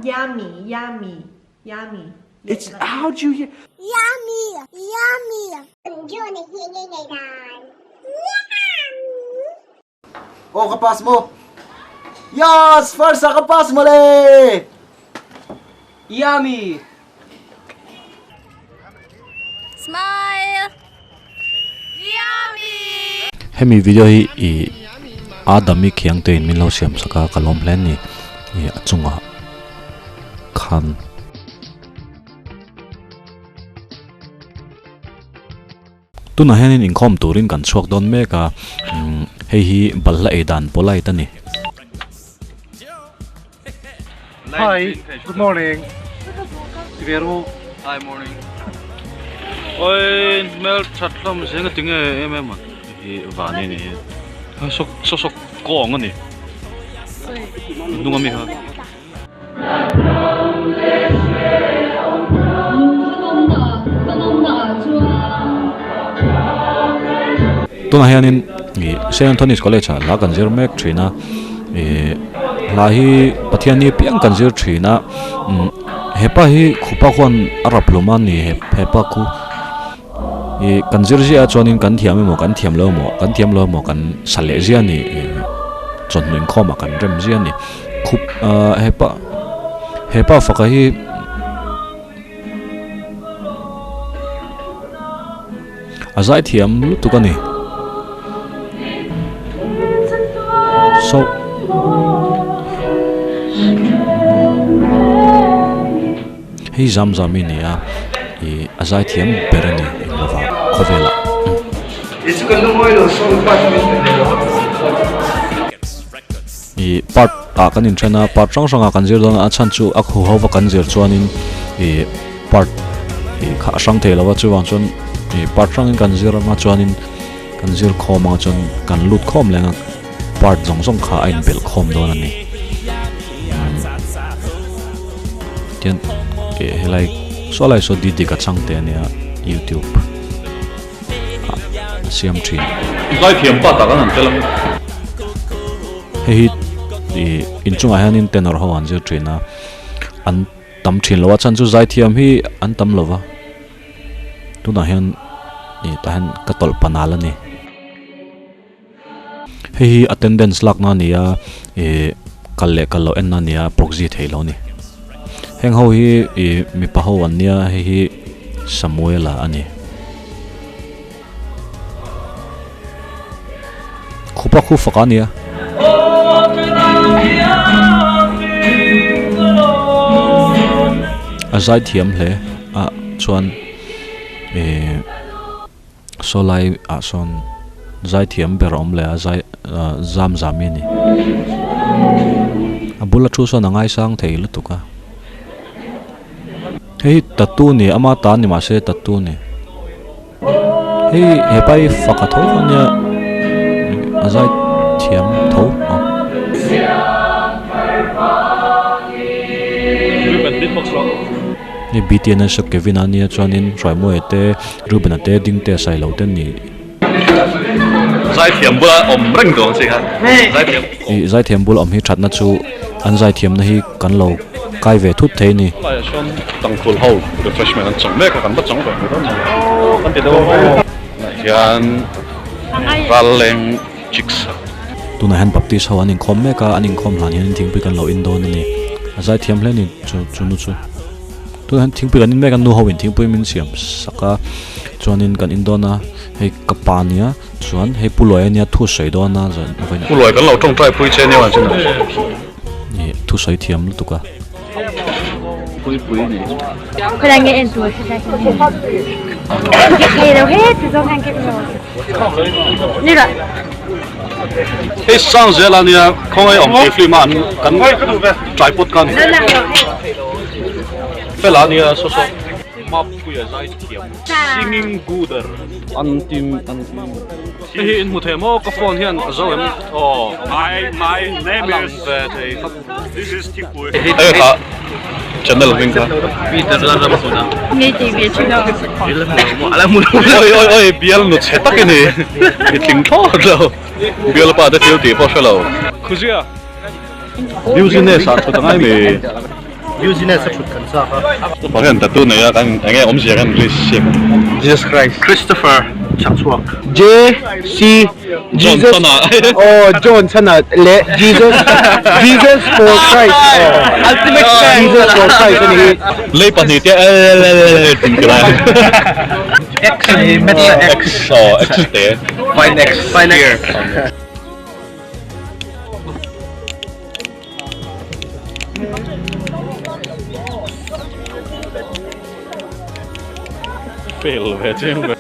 Yummy, yummy, yummy. It's how'd you hear? Yummy! Yummy! June hi nge nge dan. Yummy! Aw ka pass maw? Yes! First ah ka pass mawle! Yummy! Smile! Yummy! Hemi video hi i Adami khiang te in min lo siam sak a ka lawm hle ni i a chungah khan. Tunah hianin inkhawm turin kan chhuak dawn mek a, hei hi balhla ei dan polite a ni. Hi, good morning. Vero. Hi, morning. Oi, mel that hlawm zeng a tinge em em a. Hi vani ni hi. Sok sok sok kawng a ni. Hnung ami kha. Tunah hianin ih Saint Anthony's College ah hla kan zir mek thin a ih hla hi Pathian hi piang kan zir thin a umm hepa hi khupa khuan a rap hlum a ni hepa khu ih kan zir ziah a chuanin kan thiam emaw kan thiam lo emaw kan thiam lo emaw kan sa leh ziah a ni ih chawhnu inkhawmah kan rem ziah a ni. Khup ah hepa hepa faka hi a zai thiam lutuk a ni so hei zam zam hi a ni a ih a zai thiam ber a ni englo vah khawvelah. Ih part ah kan inthen a part hrang hrang ah kan zir dawn a a chhan chu a khu ho va kan zir chuanin ih part ih kha a hrang thei lo a chuvang chuan ih part hrangin kan zir anga chuanin kan zir khawm anga chuan kan lut khawm leng a part zawng zawng kha a inbelh khawm dawn a ni tian ih helai saw lai saw Didika changte a nia youtube ah a siam thin. Zaithiam pa tak an han tel ang. Hei hi ih inchungah hianin tenor ho an zir thin a an tam thin lo a chhan chu zaithiam hi an tam lo va tunah hian ih tah hian ka tawlh panal a ni. Hei hi attendance lakna a ni a ih kal leh kal loh enna a ni a proxy theih loh a ni. Heng ho hi ih mipa ho an nia hei hi Samuela a ni. Khupa khu fak a nia. A zai thiam hle a chuan ih saw lai ah sawn zai thiam ber a awm leh a zai ah zam zam hi a ni. A bula thu sawn a ngaisang thei lutuk a. Hei hi tattoo a ni ama ta ni mahse tattoo a ni. Hei hepa hi fak a tho a nia a zai thiam tho a. Hei BTNS a Kevin a nia chuanin Hruaimawia te Reuben-a te Dingte a Sailo te an ni. Zaithiam bula awm reng duh ang chi kha. Zaithiam. Ih zaithiam bula awm hi thatna chu an zaithiamna hi kan lo kai ve thut thei a ni. Helaiah sawn tangkhul ho refreshment an chang mek a, kan va chang ve mai dawn mai. Kan ti deuh a. Tunah hian Ralleng chicks. Tunah hian Baptist ho an inkhawm mek a, an inkhawm hlan hian thingpui kan lo in dawn a ni. A zaithiam hle a ni chu chu nu chu. Tunah hian thingpui kan in mek a, nu ho in thingpui min siam sak a, chuanin kan in dawn a, hei ka pa nia chuan hei Pu Luai ania thu sawi dawn a zan vawiin Pu Luai kan lo tawngtai pui che nia chin a. Ih thu sawi thiam lutuk a. Pui pui ni. Khawlai nge en tur hrilh lai thei lo he ti zawng hian kek lo. Ni rawh. Hei sang zel a nia khawngaih awm thei film a an kan tripod kha a ni. Fela nia saw saw Mapuia zai thiam singing gooder an tim an tim hei hi in hmu thei maw ka phone hian a zo em aw my my name is ve thei khawp this is Thingpui hei kha channel hming kha Peter Lalramsuna Ngei ti ve thin lo oi oi oi bial nu chhe tak i ni i tling thlawt lo bialpa te thil tih pawh hre lo khuzia business ah thut angai mi. Business a thut kan chak a. Christopher hian tattoo nei a kan enge awmzia kan list siam a. Jesus Christ. Christopher Chakchhuak. J C Jesus aw John Chhana leh Jesus Jesus for Christ aw Ultimate fan Jesus for Christ a ni hi. Lei pahnih te l l l tih ka lai. X a ni Meta X aw X te. Fine X Fine X. Fail ve chiang ve.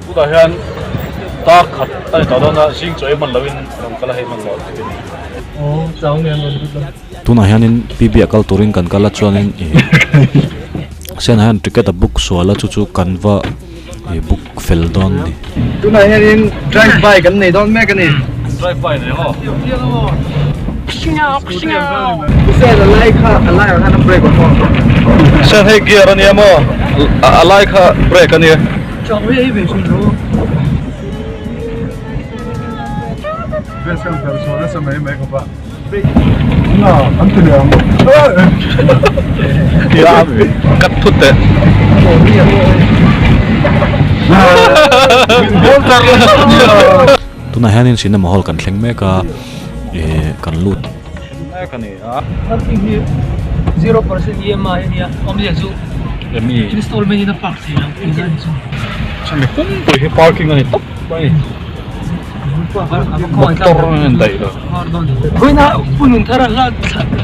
Tunah hian dar khat a ni tawh dawn a, zing chaw ei hman loin rawn kal a hei hman loh a ti. Tunah hianin PB ah kal turin kan kal a chuanin ih Sena hian ticket a book sual a chu chu kan va ih book fel dawn a ni. Tunah hianin drive by kan nei dawn mek a ni. Drive by nei maw? Sen a lai kha a lai ah khan a brake awm maw? Sen hei gear a nia maw? A lai kha brake a nia. Cut thut teh. Tunah hianin cinema hall kan thleng mek a ih kan lut. Mek a ni a. Parking hi 0% EMI a nia awmzia chu installment in a park thei lo tih a ni chu. Chumi pumpui hi parking a ni tawp mai. Motor a in daih lo. Vawiina Pu Nunthara hla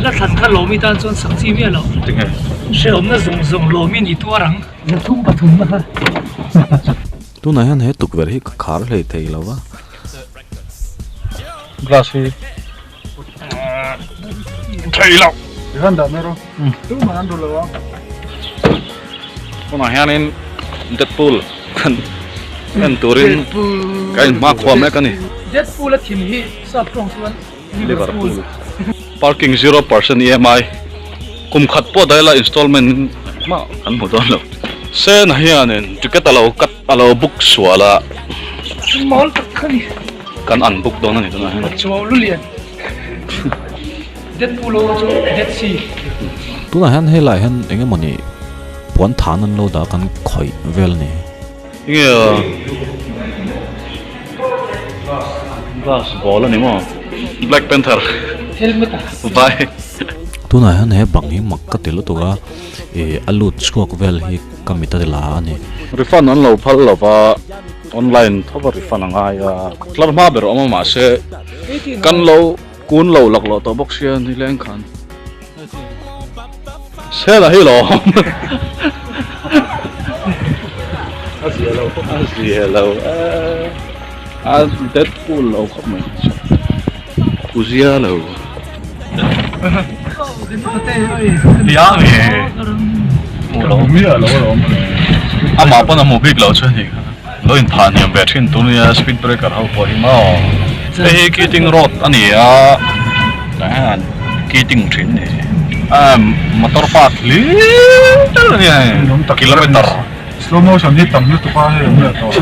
hla thlan kha lawmi tan chuan sak chi miah lo. Tinge? Hrehawmna zawng zawng lawmin i tuar ang. Zathum pathum na kha. Tunah hian he tukverh hi ka khar hlei thei lo va. Glass hi thei lo. Ihan dah mai rawh. Tumah an ru lo a. Tunah hianin Deadpool kan en turin ka inhmakhua mek a ni. Deadpool a thim hi sap tawng chuan Liverpool. Parking 0% EMI kum khat pawh daila installment mah kan hmu dawn lo. Sena hianin ticket a lo cut a lo book sual a. Mawl tak kha ni. Kan an book dawn a ni tunah hian. Chuau lulian. Deadpool ho chu Dead Sea. Tunah hian helaiah hian eng emawni puan than an lo dah kan khawih vel a ni. Enge glass ball a ni maw? Black Panther Helmet a. Vai. Tunah hian he bang hi mak ka ti lutuk a, ih a lut chhuak vel hi ka mit a ti la a ni. Refund an lo phal lo va, online tho va refund a ngai a, tlar hma ber awm a mahse kan lo Kun lo laklawh tawh bawk sia ni leng khan. Sela hi lo awm. A zia lo. A zia lo. A Deadpool lo khawp mai. Kuzia lo. Nia nge. Hmu lo. Amah pawn a hmu bik lo chu a ni kha. Lo in phah hniam ve thin tur nia speed breaker ho pawh hi maw. Hei hi Keating road a ni a tah hian Keating thin a ni a motor park hlir a ni a kilometer. Slow motion hi tam lutuk a hei nia tawh.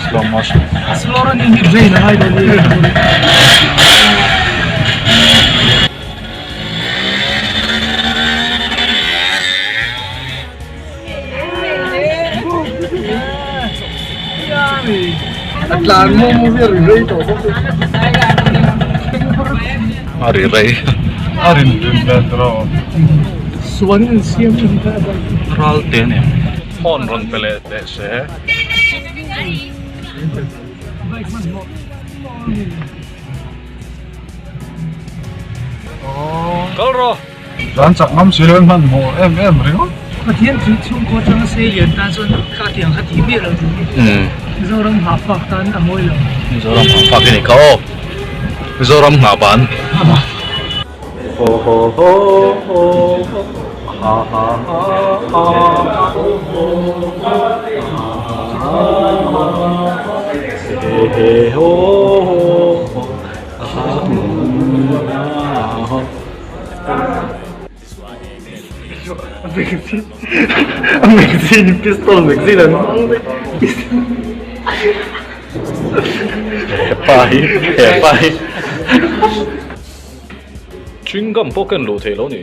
Slow motion. Slow running hi brain a ngai dawn a ni. A tlan mu mu hi a ri rei tawh bawk e. A ri rei. A rin rin vel tur a awm. Suan an siam em kha a bike hi. Ral te a nia. Phone rawn pe leh teh se. Bike hmanhmawh. Kal rawh. Tlan chak ngam si lo in hmanhmawh em em ringawt. Pathian chu chhungkaw atanga sei lian tan chuan kha tiang kha tih miah lo tur hi Mizoram nghah fak tan a mawi lo. Mizoram nghah fak i ni kha aw. Mizoram nghah ban. Ho ho ho ho ho ha ha ha ha ho ho ha ha ha he he ho ho ho ha ha ha. A magazine pistol magazine an hmang daih Hepa hi hepa hi chewing gum pawh ka en luh theih lo ni.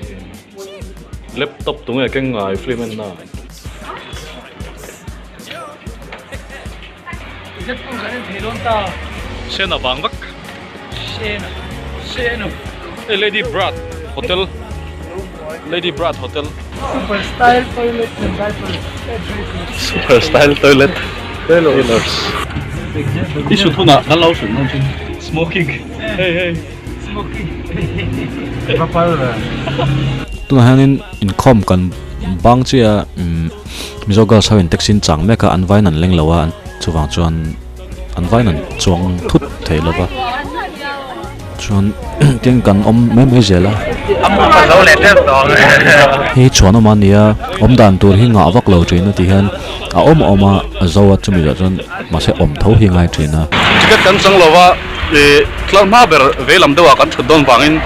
Laptop tunge keng ngai film en na. Deadpool kan en thei dawn ta. Sena vang vak. Sena. Sena. Hey Lady Brad Hotel. Lady Brad Hotel. Super style toilet and diapers. Super style toilet. Tailors. I sut hunah kan lo sun dawn chu. Smoking. Hey hey. Smoking. Tunah hianin inkhawm kan bang chiah a umm Mizo girls ho in taxi in chang mek a an vain an leng lo a chuvang chuan an vain an chuang thut thei lo va chuan tin kan awm mai mai zel a hei chhuan awm a nia awm dan tur hi ngah vak lo thin a ti hian a awm a awm a a zo a chumi zawh chuan mahse awm tho hi ngai thin a. Ticket kan chang lo va ih tlar hma ber vei lam deuhah kan thut dawn vangin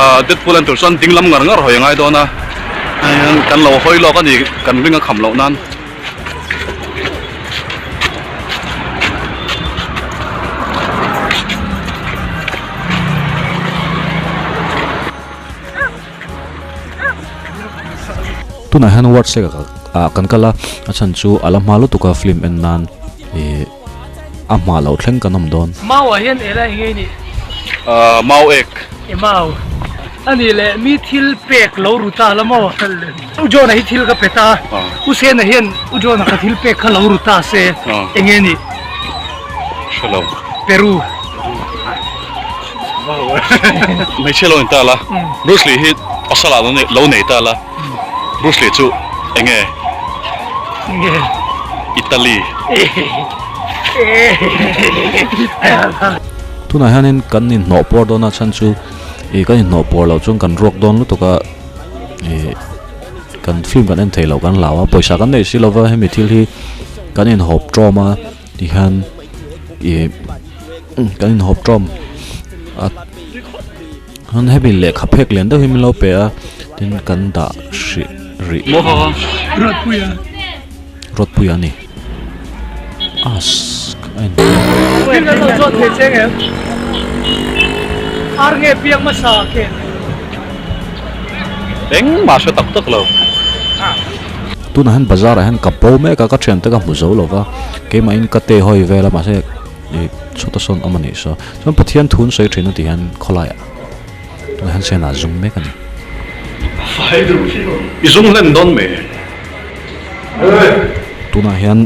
ah Deadpool en tur chuan ding lam ngar ngar hawi a ngai dawn a kan lo hawi lawk a ni kan ring a kham loh nan. Tunah hian ward sek ah kan kal a a chhan chu a la hma lutuk a film en nan ih a hma loh thleng kan awm dawn. Mau ah hian ela eng nge i nih? Ahh mau ek. E mau. A nih leh mi thil pek lo ru ta la maw? U John-a hi thil ka pe ta, U Sena hian U John-a ka thil pek kha lo ru ta se, eng nge nih? Hre lo. Peru. Hmeichhia lo in ta la, Bruce Lee hi pasal ah lo nei ta la, Bruce Lee chu eng nge? Eng nge? Italy. Tunah hianin kan inhnawh puar dawn a chhan chu ih kan inhnawh puar loh chuan kan ruak dawn lutuk a. Ih kan film kan en thei loh kan hlau a pawisa kan neih si lova hemi thil hi kan inhawp tawm a tihian ih kan inhawp tawm a chuan hemi lehkha phek lian deuh hi min lo pe a tin kan dah hrih rih Ruatpuia a ni ask a in Engmah hre tak tak lo. Tunah hian bazar ah hian ka bo mek a ka thiante ka hmu zo lo va keimahin ka te hawi vel a mahse ih chhuata sawn awm a nih saw chuan Pathian thu an sawi thin a tih hian khawlaiah tunah hian senah zum mek a ni. I zum hlen dawn mai. Tunah hian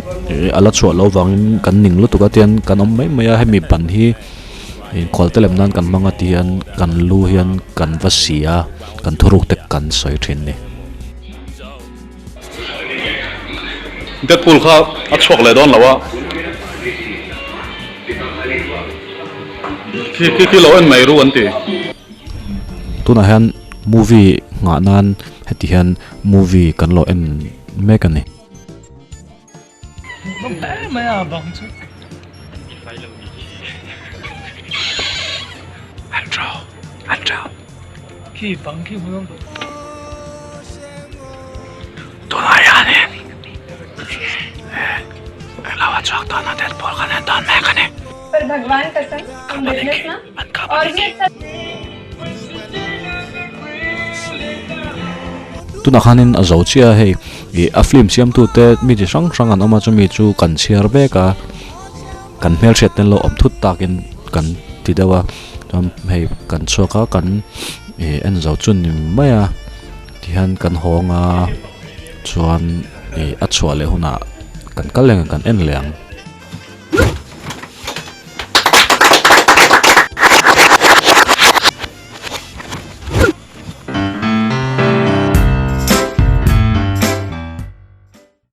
a la chhuah loh vangin kan ning lutuk a tian kan awm mai mai a hemi ban hi inkhual te lem nan kan hmang a ti hian kan lu hian kan va si a kan thuruk te kan sawi thin ni. Deadpool kha a chhuak leh dawn lo a khi khi khi lo en mai ru an ti. Tunah hian movie nghah nan heti hian movie kan lo en mek a ni. Tunah khanin a zo chiah a hei ih a film siamtu te mi chi hrang hrang an awm a chumi chu kan chhiar vek a kan hmelhriat te an lo awm thut takin kan ti deuh a chuan hei kan chhuak a kan ih en zo chu ni mai a tihian kan hawng a chuan ih a chhuah leh hunah kan kal leh ang kan en leh ang.